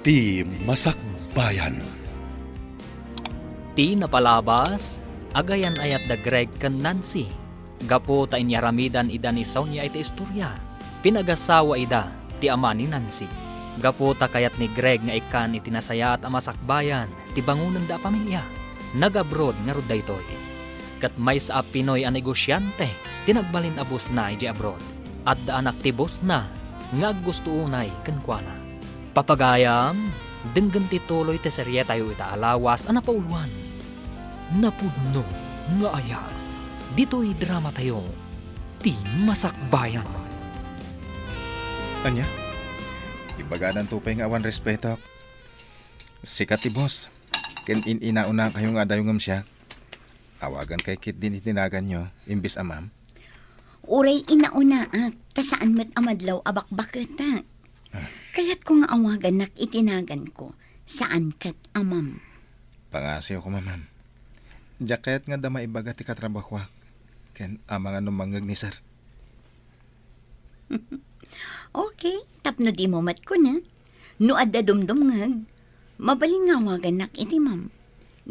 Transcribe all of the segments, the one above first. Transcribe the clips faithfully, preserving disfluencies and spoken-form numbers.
Ti Masakbayan. Ti napalabas, agayan-ayat da Greg ken Nancy. Gapu ta inyaramidan ida ni Sonia iti istoria, pinagasawa ida ti ama ni Nancy. Gapu ta kayat ni Greg nga ikkan iti nasayaat a masakbayan ti bangonenda a pamilia, nag-abroad ngarud daytoy. Ket maysa a Pinoy a negosiante ti nagbalin a boss-na idiay abroad. Adda anak ti boss-na nga aggusto unay kenkuana. Papagayam, denggen ti tuloy ti serietayo ita a lawas a napauluan, Napudno nga Aya. Ditoy dramatayo, Ti Masakbayan. Ania? Ibagadanto pay nga awan respeto. Sika ti boss, ken in-inaunakayo nga adayo ngem siak. Awagan kay ketdin iti naganyo, imbes a ma'am. Uray inaunaak, ta saan met a madlaw a bakbaketak. Ah. Kayatko nga awagannak iti naganko, saan ket a ma'am. Pangasiwko, ma'am. Diak kayat nga adda maibaga ti katrabahoak ken amangan no mangngeg ni sir. Okay, tapno dimo met kuna. No adda dumdumngeg, mabalin nga awagannak iti ma'am.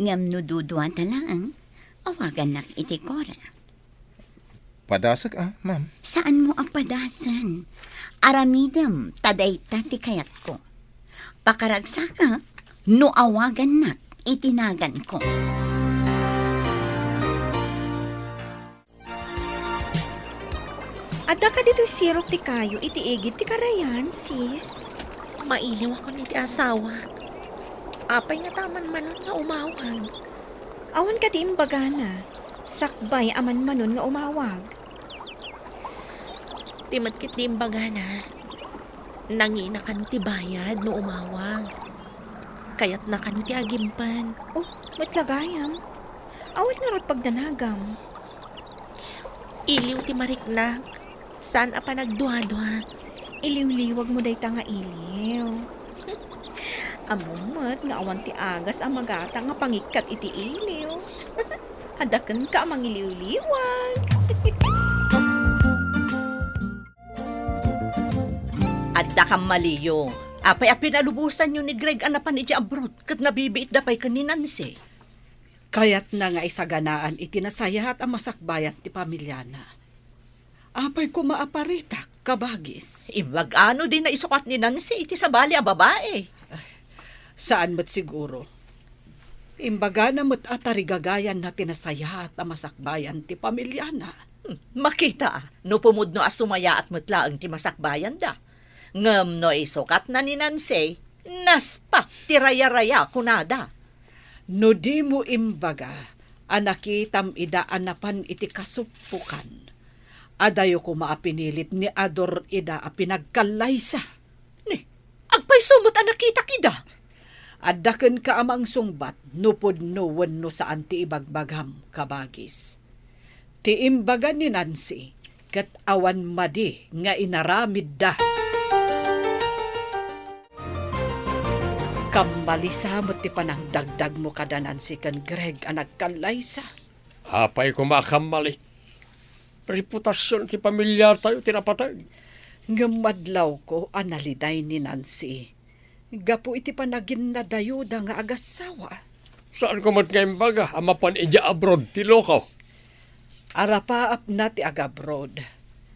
Ngem no duduata laeng, awagannak iti Cora. Padasek a, ma'am. Saanmo a padasen. Aramidem ta dayta ti kayatko. Pakaragsakak no awagannak iti naganko. Adda kadi toy sirok ti kayo iti igid ti karayan, sis? Mailiwakon iti asawak. Apay nga ta amanmanon nga umawag? Awan kadi imbagana, sakbay a amanmanon nga umawag? Ti met ketdi imbagana, nangina kano ti bayad no umawag. Kayatna kano ti agimpen. Oh, met la gayam. Awan ngarud pagdanagam. Iliw ti mariknak. Saan a panagduadua. Iliwliwagmo dayta nga iliw. Ammom met nga awan ti agas a magata nga pangikkat iti iliw. Adda kenka a mangiliwliwag. Adda kammaliyo. Apay a pinalubosanyo ni Greg a napan idiay abroad ket nabibiitda pay ken ni Nancy? Kayatna nga isaganaan iti nasayaat a masakbayan ti pamiliana. Apay koma a paritak, kabagis? Imbagano di naisukat ni Nancy iti sabali a babai? Ay, saan met siguro. Imbagana met a tarigagayanna ti nasayaat a masakbayan ti pamiliana. Hmm, makita, no pumudno a sumayaat met laeng ti masakbayanda. Ngem no isukatna ni Nancy, naspak ti rayaraya, kunada. No dimo imbaga a nakitam ida a napan iti kasuppokan, adayo koma a pinilit ni Ador ida a pinagkallaysa. Ni, agpayso met a nakitak ida. Adda kenka a mangsungbat no pudno wenno saan ti ibagbagam, kabagis. Ti imbaga ni Nancy ket awan madi nga inaramidda. Kammalisa met ti panangdagdagmo kada Nancy ken Greg a nagkallaysa. Apay koma a kammali? Reputasion ti pamiliatayo ti napateg. Ngem madlawko a naliday ni Nancy gapu iti panaginnadayuda nga agassawa. Saanko met nga imbaga a mapan idiay abroad ti lokaw? Arapaapna ti agabroad,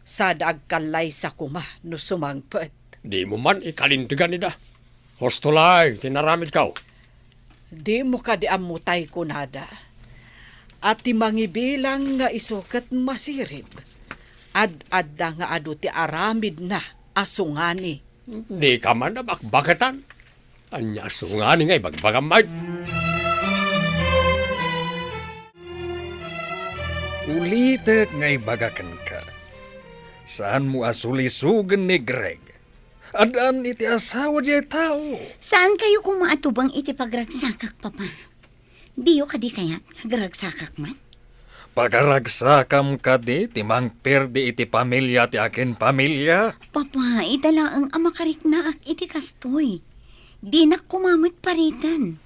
sada agkallaysa koma no sumangpet. Dimo man ikalintegan ida. Husto laeng ti inaramidko. Dimo kadi ammo tay kunada a ti mangibilang nga isu ket masirib, ad-adda nga adu ti aramidna a sungani. Dika man a bakbaketan. Ania a sungani nga ibagbagam met? Ulitek nga ibaga kenka, saanmo a sulisogen ni Greg. Addaan iti asawa diay tao. Saankayo koma a tubeng iti pagragsakak, Papa? Diyo kadi kayat nga agragsakak man? Pagaragsakam kadi ti mangperdi iti pamilia ti akin pamilia? Papa, ita laeng a makariknaak iti kastoy. Dinak koma met pariten.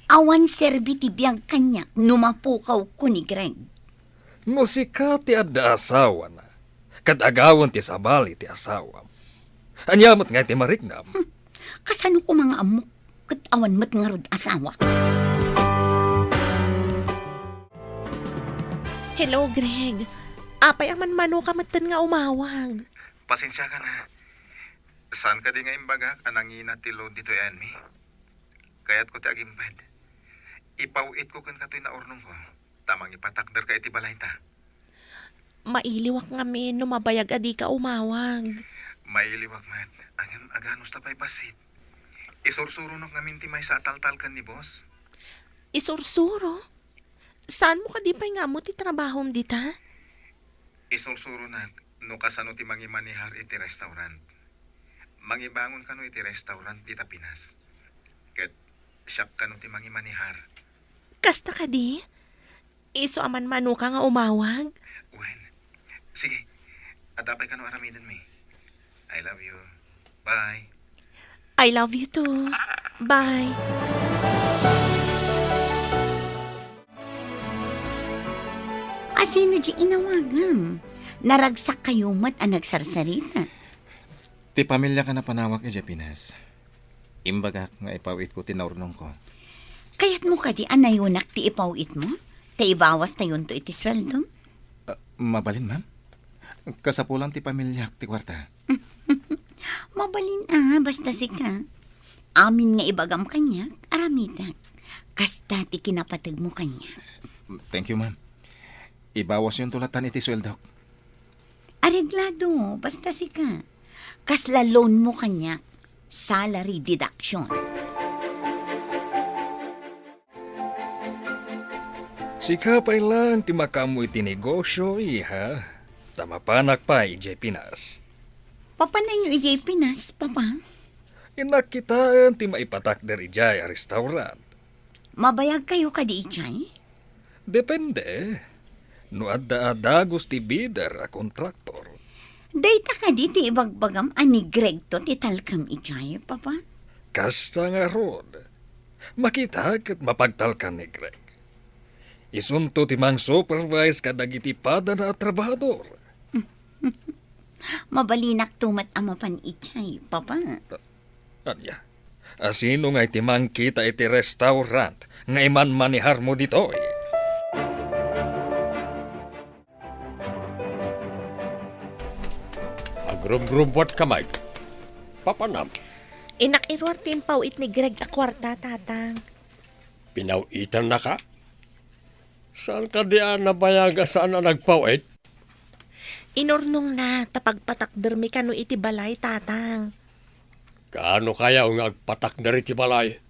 Awan serbi ti biag kaniak no mapukawko ni Greg. No sika ti adda asawana, ket agawen ti sabali ti asawam, ania met ngay ti mariknam? Hmm. Kasano koma nga ammok ket awan met ngarud asawa? Hello, Greg. Apay a manmanoka metten nga umawag? Pasensiakan, ha. Saan kadi nga imbagak a nangina ti load ditoy ayanmi? Kayatko ti agimped. Ipaw-itko kenka toy naurnongko, ta mangipatakderka iti balayta. Mailiwak ngamin no mabayag a dika umawag. Mailiwak met, ngem aganusta pay bassit? Isursuronok ngamin ti maysa a taltalken ni boss. Isursuro? Saanmo kadi pay nga ammo ti trabahom dita? Isursuronak no kasano ti mangimanehar iti restaurant. Mangibangon kano iti restaurant dita Pinas. Ket siak kano ti mangimanehar. Kasta kadi? Isu a manmanoka nga umawag? Wen. Sige. Adda pay kano aramidenmi. I love you. Bye. I love you too. Bye. Asino di inawagam? Naragsak kayo met a nagsarsarita. Ti pamiliak a napanawak idiay Pinas. Imbagak nga ipaw-itko ti naurnongko. Kayatmo kadi a nayonak ti ipaw-itmo? Ta ibawastayonto iti sueldom? Ah, mabalin, ma'am. Kasapulan ti pamiliak ti kuarta. Mabalin a, basta sika. Amin nga ibagam kaniak, aramidak. Kasta ti kinapategmo kaniak. Thank you, ma'am. Ibawasyonto latan iti sueldok. Areglado, basta sika. Kasla loan mo kaniak, salary deduction. Sika pay laeng ti makaammo iti negosio, iha. Ta mapanak pay idiay Pinas. Papananyo idiay Pinas, Papa? Innak kitaen ti maipatakder idiay a restaurant. Mabayag kayo kadi idiay? Depende. No adda a dagus ti bidder a kontraktor. Dayta kadi ti ibagbagam a ni Gregto ti talkem idiay, Papa? Kasta ngarud. Makitak ket mapagtalkan ni Greg. Isunto ti mang-supervise kadagiti padana a trabahador. Mabalinakto met a mapan idiay, Papa. Ania? Asino ngay ti mangkita iti restaurant nga imanmaneharmo ditoy? Agrumgrumbuatka, Mike. Papanam? Innak iruar ti impaw-it ni Greg a kuarta, Tatang. Pinaw-itannaka? Saan kadi a nabayag a saan a nagpaw-it? Inurnongna ta pagpatakdermi kano iti balay, Tatang. Kaano kayaw nga agpatakder iti balay?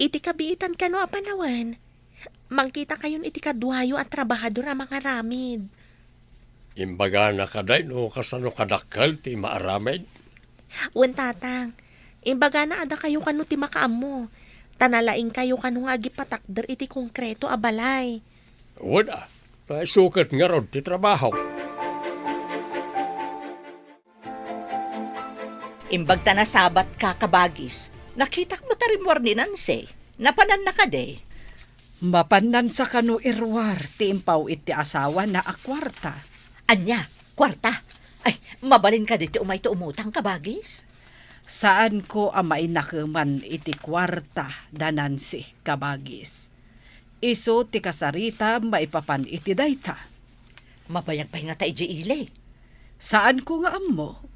Iti kabiitan kano a panawen, mangkitakayon iti kaduayo a trabahador a mangaramid. Imbagana kadi no kasano kadakkel ti maaramid? Wen, Tatang. Imbagana a dakayo kano ti makaammo, ta nalaingkayo kano nga agipatakder iti konkreto a balay. Wen a, ta isu ket ngarud ti trabaho. Imbag ta nasabatka, kabagis, nakitak met a rimmuar ni Nancy. Napananna kadi? Mapanansa kano iruar ti impaw-it ti asawana a kuarta. Ania? Kuarta? Ay, mabalin kadi ti umayto umutang, kabagis? Saanko a mainakeman iti kuarta da Nancy, kabagis. Isu ti kasaritam maipapan iti dayta. Mabayag pay ngata idiay ili? Saanko nga ammo.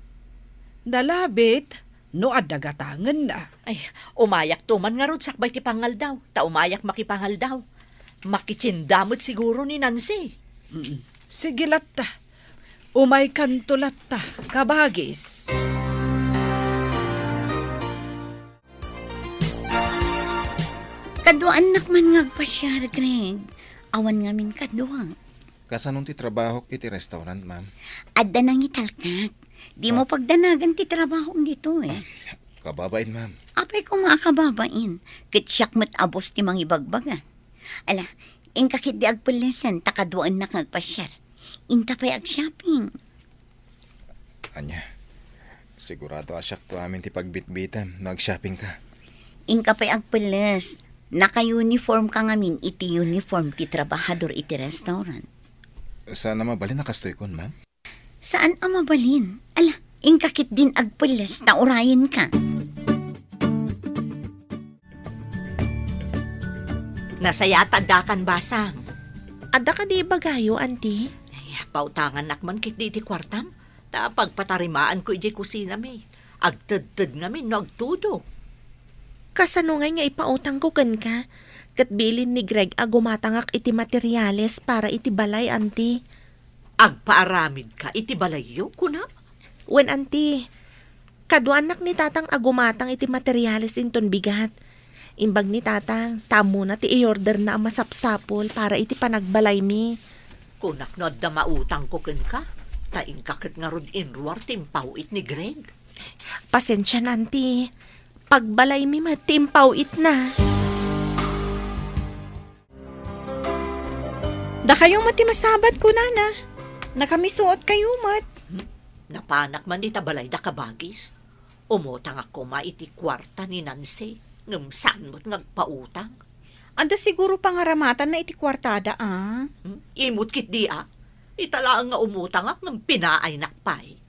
Nalabit no adda gatangenna. Ay, umayakto man ngarud sakbay ti pangaldaw, ta umayak makipangaldaw. Makitienda met siguro ni Nancy. Mm. Sige latta. Umaykanto latta, kabagis. Kaduaannak man nga agpasiar, Greg. Awan ngamin kadua. Kasano ti trabahok iti restaurant, ma'am? Adda nangitalkak. Dimo Ah. pagdanagan ti trabahom ditoy. Kababain, ma'am. Apay koma a kababain? Ket siak met a boss ti mangibagbaga. Ala, inka ketdi agpellesen ta kaduaannak nga agpasiar. Inta pay agshopping. Ania, sigurado a siakto amin ti pagbitbitem no agshoppingka. Inka pay agpelles. Naka-uniformka ngamin iti uniform ti trabahador iti restaurant. Saan a mabalin a kastoykon, ma'am? Saan a mabalin? Ala, inka ketdin agpelles ta urayenka. Nasayaat ta addakan basang. Adda kadi ibagayo, Auntie? Ay, pautangannak man ketdi iti kuartam, ta pagpatarimaanko idiay kusinami. Agtedted ngamin no agtudok. Kasano ngay nga ipautangko kenka? Ket bilin ni Greg a gumatangak iti materiales para iti balay, Auntie. Agpaaramidka iti balayyo, kuna? Wen, Auntie. Kaduaannak ni Tatang a gumatang iti materiales inton bigat. Imbag ni Tatang, ta ammona ti i-orderna a masapsapul para iti panagbalaymi. Kunak no adda mautangko kenka, ta inka ket ngarud inruar ti impaw-it ni Greg. Pasensian, Auntie. Pagbalaymi met ti impaw-itna. Dakayo met ti masabat, kunana. Nakamisuotkayo met. Hmm? Napanak man ita balayda, kabagis. Umutangak koma iti kuarta ni Nancy, ngem saan met nga agpautang. Adda siguro pangaramatanna iti kuartada, a? Hmm? Imot ketdi, a? Ita laeng nga umutangak ngem pinaaynak pay.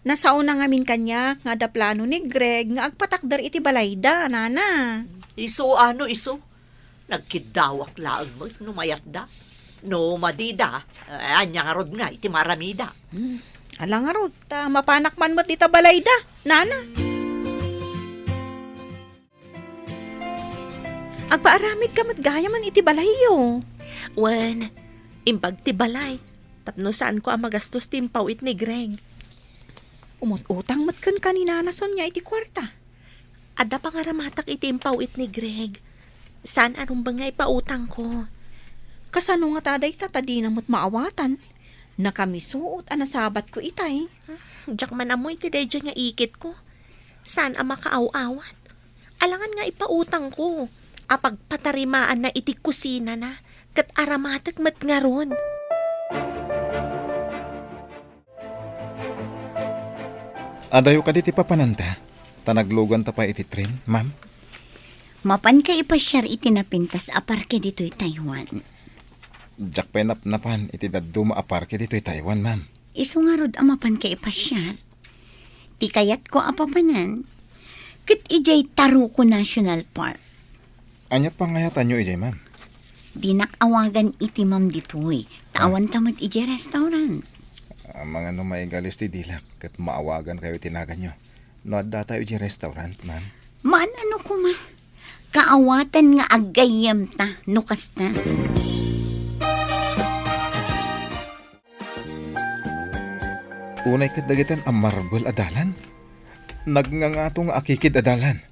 Nasaona ngamin kaniak nga adda plano ni Greg nga agpatakder iti balayda, nana. Isu a no isu. Nagkiddawak laeng met no mayatda. No madida, eh, ania ngarud nga iti maaramida? Hmm, ala ngarud, ta mapanak man met dita balayda, nana. Agpaaramidka met gayamen iti balayyo. Wen, imbag ti balay, tapno saanko a magastos ti impaw-it ni Greg. Umut-utang met kenka ni Nana Sonia iti kuarta. Adda pangaramatak iti impaw-it ni Greg. Saan a rumbeng nga ipautangko. Kasano ngata dayta ta dina met maawatan? Nakamisuot a nasabatko itay. Diak man ammo iti daydiay nga ikitko. Saan a makaaw-awat. Alangan nga ipautangko a pagpatarimaanna iti kusinana ket aramatek met ngarud. Adayo kadi ti papananta, ta nagluganta pay iti tren, ma'am? Mapanka ipasiar iti napintas a parke ditoy Taiwan? Diak pay napnapan iti dadduma a parke ditoy Taiwan, ma'am. Isu ngarud a mapanka ipasiar. Ti kayatko a papanan, ket idiay Taruco National Park. Ania't pangayatanyo idiay, ma'am? Dinak awagan iti ma'am ditoy. Ta Ah. Awanta met idiay restaurant. Amangan no maigalis ti dilak ket maawagankayo iti naganyo no addatayo idiay restaurant, ma'am. Maan-ano koma. Kaawatan nga aggayyemta no kasta. Unay ket dagitoy a marbel a dalan. Nagngangato nga akikid a dalan.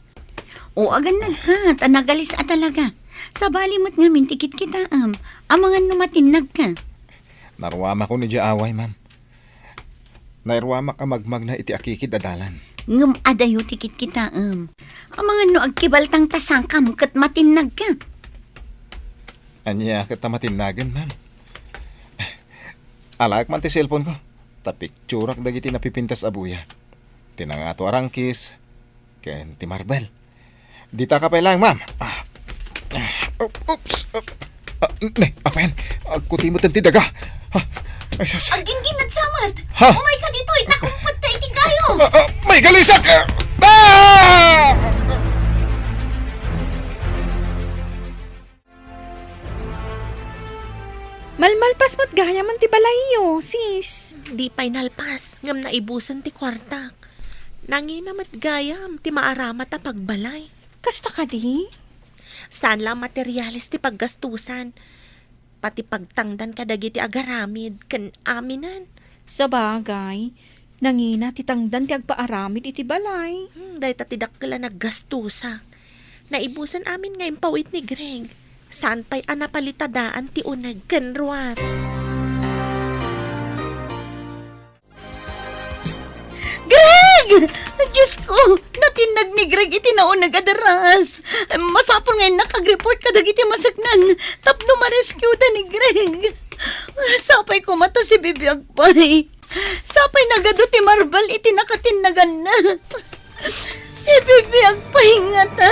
O, agannadka, ta nagalis a talaga. Sabali met ngamin ti kitkitaem. Amangan no matinnagka. Naruamakon idiay away, ma'am. Nairuamak a magmagna iti akikid a dalan. Ngem adayo ti kitkitaem. Amangan no agkibaltang ta sangkam ket matinnagka. Ania ket ta matinnagen, ma'am? Alaek man ti cellphone-ko, ta picturak dagiti napipintas a buya. Ti nangato a rangkis, ken ti marbel. Ditaka pay laeng, ma'am. Ah. Ah, op-, oops. Ah, ah, ne, apayan. Agkuti met ti daga. Ah, ay, sus. Aggingginnad sa met. Ha? Umayka ditoy, ta kumpet ta iti kayo. Ah, ah, maigalisak! Ah! Malmalpas met gayamen ti balayyo, sis. Di pay nalpas, ngem naibusen ti kuartak. Nangina met gayam ti maaramat a pagbalay. Kasta kadi? Saan la a materiales ti paggastusan. Pati pagtangdan kadagiti agaramid ken aminen. Sabagay, nangina ti tangdan ti agpaaramid iti balay. Hmm, dayta ti dakkel a naggastusak. Naibusen amin nga impaw-it ni Greg. Saan pay a napalitadaan ti uneg ken ruar. Greg! Diyos ko! Natinnag ni Greg iti nauneg a deras. Masapul nga innak agreport kadagiti maseknan tapno ma-rescue-da ni Greg. Sapay koma ta si Bibi agpay. Sapay nagadu ti marbel iti nakatinnaganna. Si Bibi agpay ngata.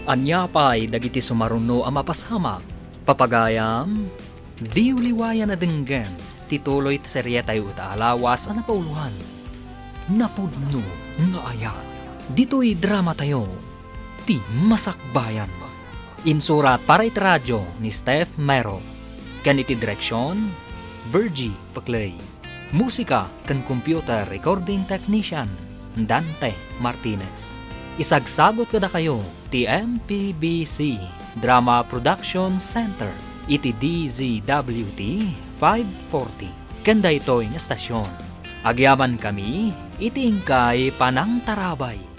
Ania pay dagiti sumaruno a mapasamak? Papagayam, diyo liwayan a denggen ti tuloy ti serietayo ita a lawas a napauloan. Napudno nga ayat. Ditoy dramatayo, ti Masakbayan. Insurat para iti radyo ni Steph Mero, ken iti direksyon, Virgie Paclay. Musika ken computer recording technician, Dante Martinez. Isagsagut kadakayo ti M P B C Drama Production Center iti D Z W T five forty. Ken daytoy nga estasyon, agyamankami iti inkay panangtarabay.